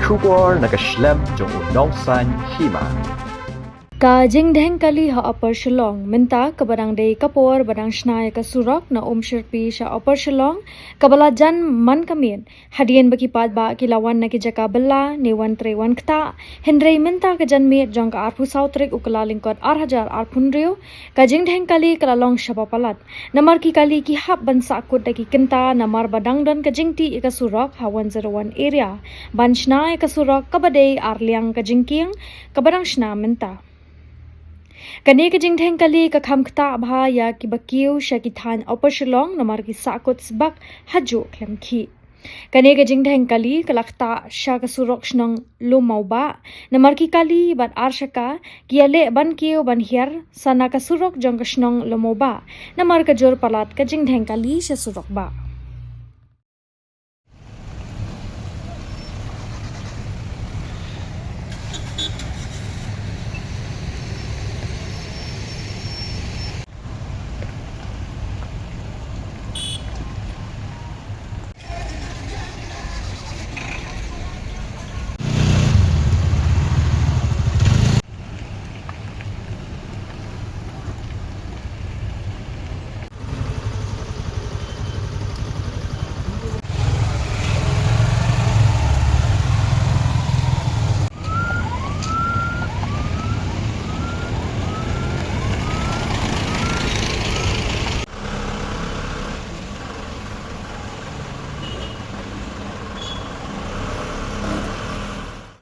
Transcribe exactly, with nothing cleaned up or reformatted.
Khubor na ka shlem jong u nongsan hima. Ka jingdheng kali ha Upper Shillong mynta kaba dang dei ka por ba dang shna ïa ka surok na Umshyrpi sha Upper Shillong kaba la jan man ka miet hadien ba ki paidbah ki la wan na ki jaka bylla ne wan trei wan ktah. Hynrei mynta ka janmiet jong ka arphew saw tarik u Kyllalyngkot ar hajar arphew hynriew, ka jingdheng kali ka la long shaba palat. Namar ki kali ki hap ban sahkut da ki kynta namar ba dang don ka jingtih ïa ka surok ha one zero one area. Ban shna ïa ka surok kaba dei ar liang ka jingkieng kaba dang shna mynta. Kane ka jingdheng kali ka kham ktah bha ïa kiba kiew sha ki thaiñ Upper Shillong namar ki sahkut sbak hajuh khlem khih. Kane ka jingdheng kali ka la ktah sha ka surok shnong Lumawbah namar ki kali bad ar shaka ki ïaleh ban kiew ban hiar sa na ka surok jong ka shnong Lumawbah namar ka jur palat ka jingdheng kali sha surok bah.